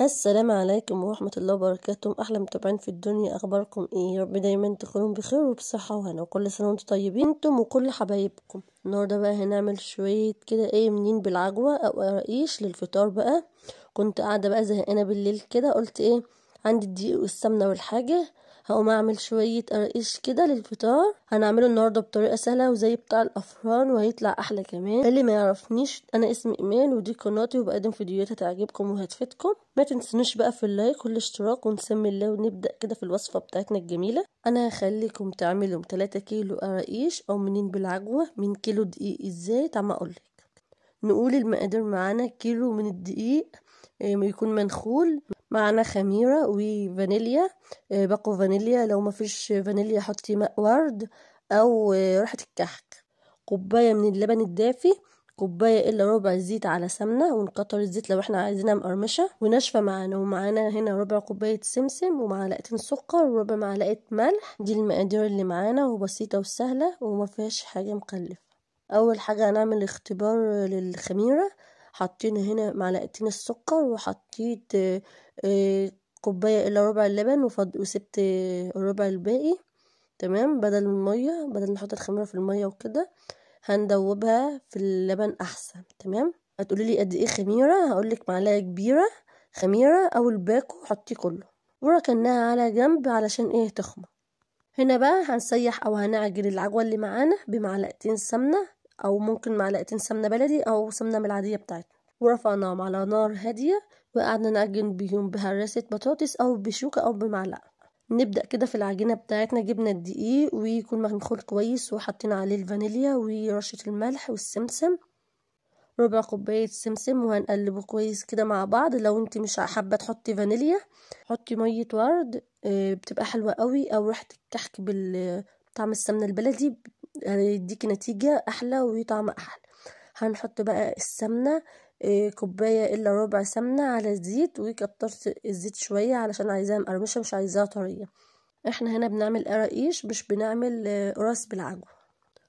السلام عليكم ورحمة الله وبركاته. أحلى متابعين في الدنيا، أخباركم إيه؟ يا رب دايما تكونوا بخير وبصحة وهنا، وكل سنة وانتم طيبين انتم وكل حبايبكم. النهاردة بقى هنعمل شوية كده إيه منين بالعجوة أو قراقيش للفطار. بقى كنت قاعدة بقى زهقانة بالليل كده، قلت إيه عندي الدقيق والسمنة والحاجة، هقوم اعمل شوية قراقيش كده للفطار. هنعمله النهارده بطريقة سهلة وزي بتاع الافران، وهيطلع احلى كمان. اللي ما يعرفنيش، انا اسمي ايمان ودي قناتي، وبقدم فيديوهات هتعجبكم وهتفيدكم. ما تنسونيش بقى في ال like والاشتراك، ونسمي الله ونبدا كده في الوصفة بتاعتنا الجميلة. انا هخليكم تعملوا 3 كيلو قراقيش او منين بالعجوه من كيلو دقيق. ازاي؟ تعال اقولك. نقول المقادير. معانا كيلو من الدقيق يكون منخول، معانا خميرة وفانيليا، باكو فانيليا، لو ما فيش فانيليا حطي ماء ورد او ريحة الكحك، كوباية من اللبن الدافي، كوباية الا ربع زيت على سمنة، ونكتر الزيت لو احنا عايزينها مقرمشة وناشفة معانا. ومعانا هنا ربع كوباية سمسم ومعلقتين سكر وربع معلقة ملح. دي المقادير اللي معانا، وبسيطة وسهلة وما فيهاش حاجة مكلفة. اول حاجة هنعمل اختبار للخميرة. حطينا هنا معلقتين السكر، وحطيت كوباية الا ربع اللبن، وسبت الربع الباقي، تمام، بدل المية، بدل نحط الخميره في المية وكده هندوبها في اللبن احسن. تمام. هتقولي لي قد ايه خميره؟ هقولك معلقه كبيرة خميره او الباكو، حطيه كله وركناها على جنب علشان ايه تخمر. هنا بقى هنسيح او هنعجن العجوه اللي معانا بمعلقتين سمنه، او ممكن معلقتين سمنه بلدي او سمنه من العادية بتاعتنا، ورفعناهم على نار هادية وقعدنا نعجن بيهم بهراسه بطاطس او بشوكة او بمعلقه. نبدا كده في العجينة بتاعتنا. جبنا الدقيق ويكون منخول كويس، وحطينا عليه الفانيليا ورشه الملح والسمسم، ربع كوباية سمسم، وهنقلبه كويس كده مع بعض. لو انت مش حابة تحطي فانيليا حطي مية ورد، بتبقى حلوة قوي، او ريحه الكحك بطعم السمنة البلدي هيديكي نتيجة احلى وطعم احلى. هنحط بقى السمنة، كوباية الا ربع سمنه على الزيت، وكترت الزيت شوية علشان عايزاها مقرمشه مش عايزاها طرية. احنا هنا بنعمل قراقيش مش بنعمل قراص بالعجوه.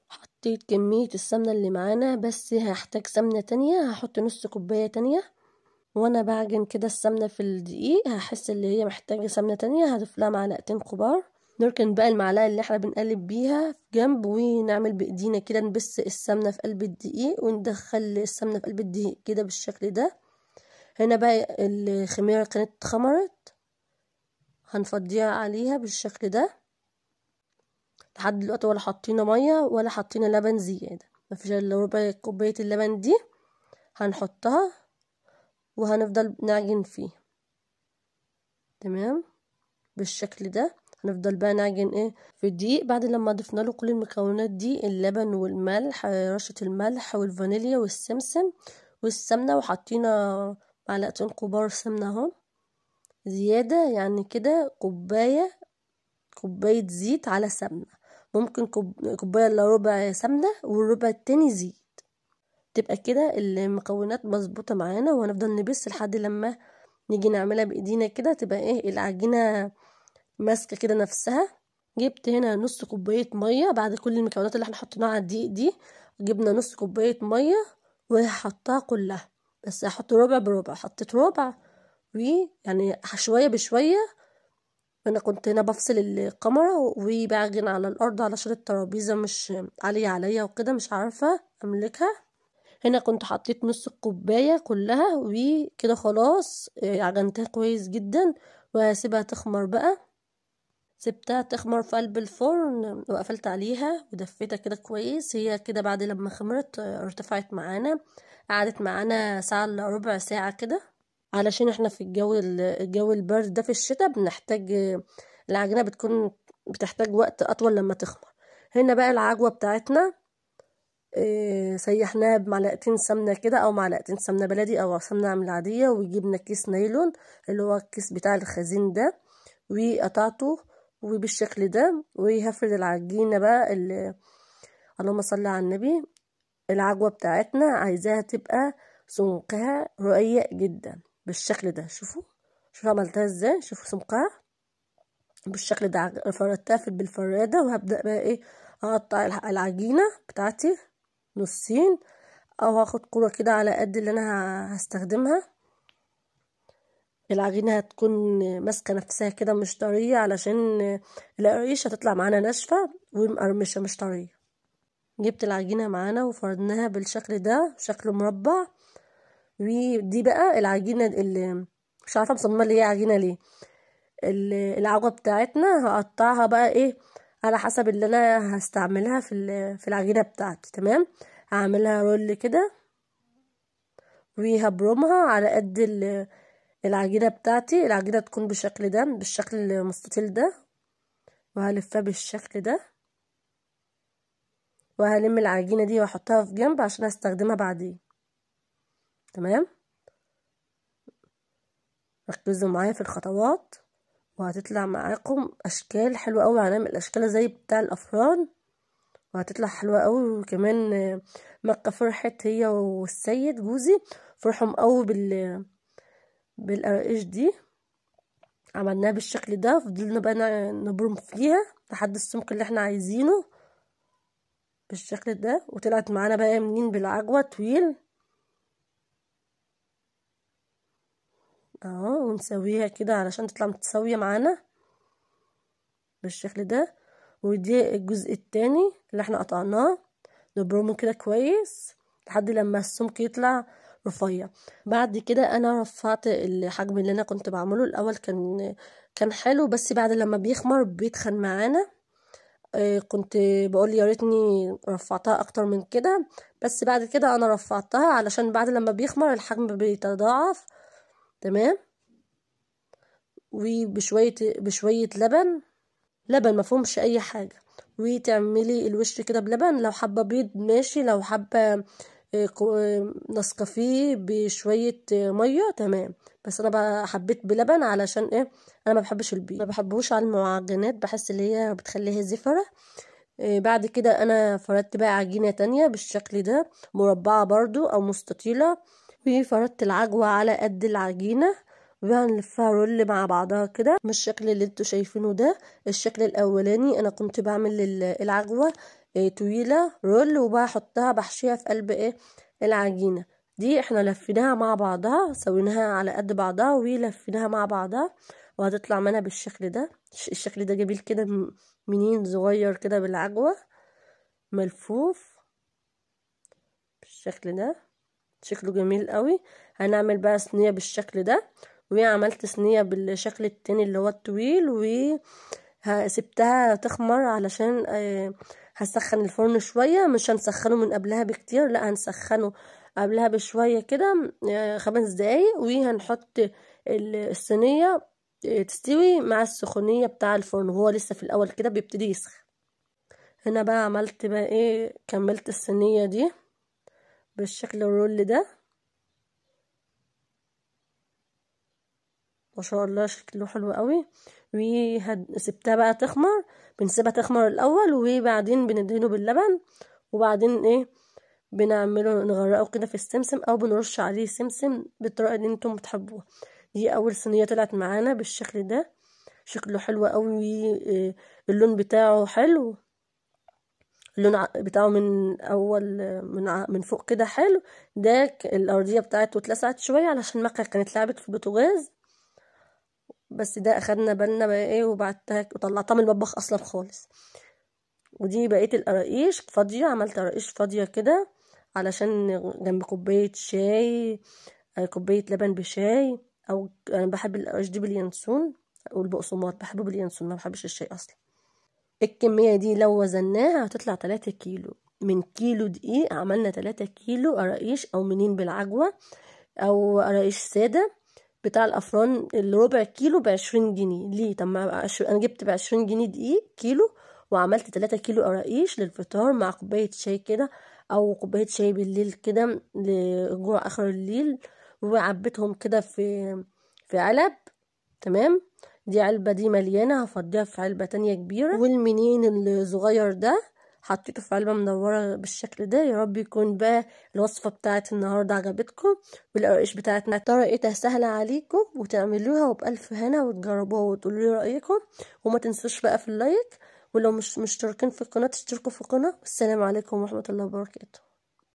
حطيت كمية السمنة اللي معانا، بس هحتاج سمنه تانية، هحط نص كوباية تانية. وانا بعجن كده السمنة في الدقيق هحس اللي هي محتاجه سمنه تانية، هضيف لها معلقتين كبار. نركن بقى المعلقة اللي احنا بنقلب بيها في جنب، ونعمل بايدينا كده نبس السمنة في قلب الدقيق، وندخل السمنة في قلب الدقيق كده بالشكل ده. هنا بقى الخميره كانت اتخمرت، هنفضيها عليها بالشكل ده. لحد دلوقتي ولا حطينا مية ولا حطينا لبن زيادة، مفيش الا ربع كوباية اللبن دي هنحطها، وهنفضل نعجن فيه. تمام بالشكل ده. هنفضل بقى نعجن ايه في الدقيق بعد لما ضفنا له كل المكونات دي، اللبن والملح، رشة الملح والفانيليا والسمسم والسمنة، وحطينا معلقتين كبار سمنة اهو زيادة، يعني كده كوباية زيت على سمنة، ممكن كوباية الا ربع سمنة والربع التاني زيت. تبقى كده المكونات مظبوطة معانا، وهنفضل نبس لحد لما نيجي نعملها بايدينا كده تبقى ايه العجينة ماسكه كده نفسها. جبت هنا نص كوباية مية بعد كل المكونات اللي احنا حطيناها على الدقيق دي، جبنا نص كوباية مية وهحطها كلها، بس هحط ربع بربع، حطيت ربع ويعني شوية بشوية. انا كنت هنا بفصل الكاميرا وبعجن على الارض علشان الترابيزة مش عالية عليا وكده مش عارفه املكها. هنا كنت حطيت نص الكوباية كلها وكده خلاص عجنتها كويس جدا، وهسيبها تخمر بقى. سبتها تخمر في قلب الفرن وقفلت عليها ودفيتها كده كويس. هي كده بعد لما خمرت ارتفعت معانا، قعدت معانا ساعة الا ربع ساعة كده، علشان احنا في الجو البارد ده في الشتاء بنحتاج العجينة بتكون بتحتاج وقت اطول لما تخمر. هنا بقى العجوة بتاعتنا سيحناها بمعلقتين سمنة كده، او معلقتين سمنة بلدي او سمنة من العادية، وجبنا كيس نايلون اللي هو الكيس بتاع الخزين ده وقطعته وبالشكل ده. وهفرد العجينة بقى اللي اللهم صل على النبي، العجوه بتاعتنا عايزاها تبقى سمكها رقيق جدا بالشكل ده. شوفوا عملتها ازاي، شوفوا سمكها بالشكل ده. فردتها بالفراده، وهبدا بقى ايه اقطع العجينة بتاعتي نصين، او هاخد كرة كده على قد اللي انا هستخدمها. العجينة هتكون ماسكه نفسها كده مش طرية، علشان القراقيش هتطلع معانا ناشفة ومقرمشه مش طرية. جبت العجينة معانا وفردناها بالشكل ده، شكل مربع. ودي بقى العجينة اللي مش عارفه مصممه اللي هي عجينه ليه، العجوه بتاعتنا هقطعها بقى ايه على حسب اللي انا هستعملها في العجينة بتاعتي. تمام، هعملها رول كده وهبرمها على قد العجينة بتاعتي. العجينة تكون بالشكل ده، بالشكل المستطيل ده، وهلفها بالشكل ده، وهلم العجينة دي واحطها في جنب عشان استخدمها بعدين. تمام، ركزوا معايا في الخطوات وهتطلع معاكم اشكال حلوة قوي. هنعمل اشكال زي بتاع الافران وهتطلع حلوة قوي. وكمان مكة فرحت هي والسيد جوزي، فرحهم قوي بالقراقيش دي. عملناها بالشكل ده، فضلنا بقى نبرم فيها لحد السمك اللي احنا عايزينه بالشكل ده، وطلعت معانا بقى منين بالعجوه طويل اهو. ونسويها كده علشان تطلع متساوية معانا بالشكل ده. ودي الجزء التاني اللي احنا قطعناه، نبرمه كده كويس لحد لما السمك يطلع رفيع. بعد كده انا رفعت الحجم اللي انا كنت بعمله الاول، كان حلو، بس بعد لما بيخمر بيتخن معانا. كنت بقول يا ريتني رفعتها اكتر من كده، بس بعد كده انا رفعتها علشان بعد لما بيخمر الحجم بيتضاعف. تمام، وبشويه بشوية لبن، لبن مفهومش اي حاجة، وتعملي الوش كده بلبن. لو حابة بيض ماشي، لو حابة نسكافيه بشوية مية تمام، بس انا بقى حبيت بلبن علشان ايه، انا ما بحبش البيض، ما بحبوش على المعجنات، بحس اللي هي بتخليها زفره. بعد كده انا فردت بقى عجينه تانية بالشكل ده، مربعه برضو او مستطيله، وفردت العجوه على قد العجينة، وهنلفها رول مع بعضها كده بالشكل اللي انتوا شايفينه ده. الشكل الاولاني انا كنت بعمل العجوه طويلة رول، وبحطها بحشيها في قلب ايه العجينة دي. احنا لفيناها مع بعضها، سويناها على قد بعضها ولفيناها مع بعضها، وهتطلع معانا بالشكل ده. الشكل ده جميل كده، منين صغير كده بالعجوه ملفوف بالشكل ده، شكله جميل قوي. هنعمل بقى صينية بالشكل ده، وعملت صينية بالشكل التاني اللي هو الطويل، وسبتها تخمر علشان هسخن الفرن شوية، مش هنسخنه من قبلها بكتير، لا هنسخنه قبلها بشوية كده 5 دقايق، وهنحط الصينية تستوي مع السخونيه بتاع الفرن، وهو لسه في الاول كده بيبتدي يسخن. هنا بقى عملت بقى ايه، كملت الصينية دي بالشكل الرول ده، ما شاء الله شكله حلو قوي. وسبتها بقى تخمر، بنسيبها تخمر الاول وبعدين بندهنه باللبن، وبعدين ايه بنعمله نغرقه كده في السمسم او بنرش عليه سمسم بالطريقة اللي انتم بتحبوها. دي اول صينية طلعت معانا بالشكل ده، شكله حلو قوي، اللون بتاعه حلو، اللون بتاعه من اول من فوق كده حلو. ده الارضية بتاعته اتلسعت شوية علشان مكة كانت لعبت في البوتاجاز، بس ده اخدنا بالنا بقى ايه، وبعتها وطلعتها من المطبخ اصلا خالص. ودي بقية القراقيش فاضية، عملت قراقيش فاضية كده علشان جنب كوباية شاي، كوباية لبن بشاي، او انا بحب القراقيش دي باليانسون والبقسماط، بحبه باليانسون، ما بحبش الشاي اصلا. الكمية دي لو وزناها هتطلع 3 كيلو، من كيلو دقيق عملنا 3 كيلو قراقيش او منين بالعجوه او قراقيش ساده بتاع الافران. الربع كيلو ب20 جنيه. ليه؟ طب ما انا جبت ب20 جنيه دقيق كيلو، وعملت 3 كيلو قراقيش للفطار مع كوباية شاي كده، او كوباية شاي بالليل كده لجوع اخر الليل، وعبيتهم كده في علب. تمام، دي علبة دي مليانة، هفضيها في علبة تانية كبيرة. والمنين الصغير ده حطيته في علبة مدورة بالشكل ده. يا رب يكون بقى الوصفة بتاعت النهارده عجبتكم، والقراقيش بتاعتنا طريقتها سهلة عليكم وتعملوها وبألف هنا، وتجربوها وتقولوا لي رايكم. وما تنسوش بقى في اللايك، ولو مش مشتركين في القناة تشتركوا في القناة. والسلام عليكم ورحمة الله وبركاته.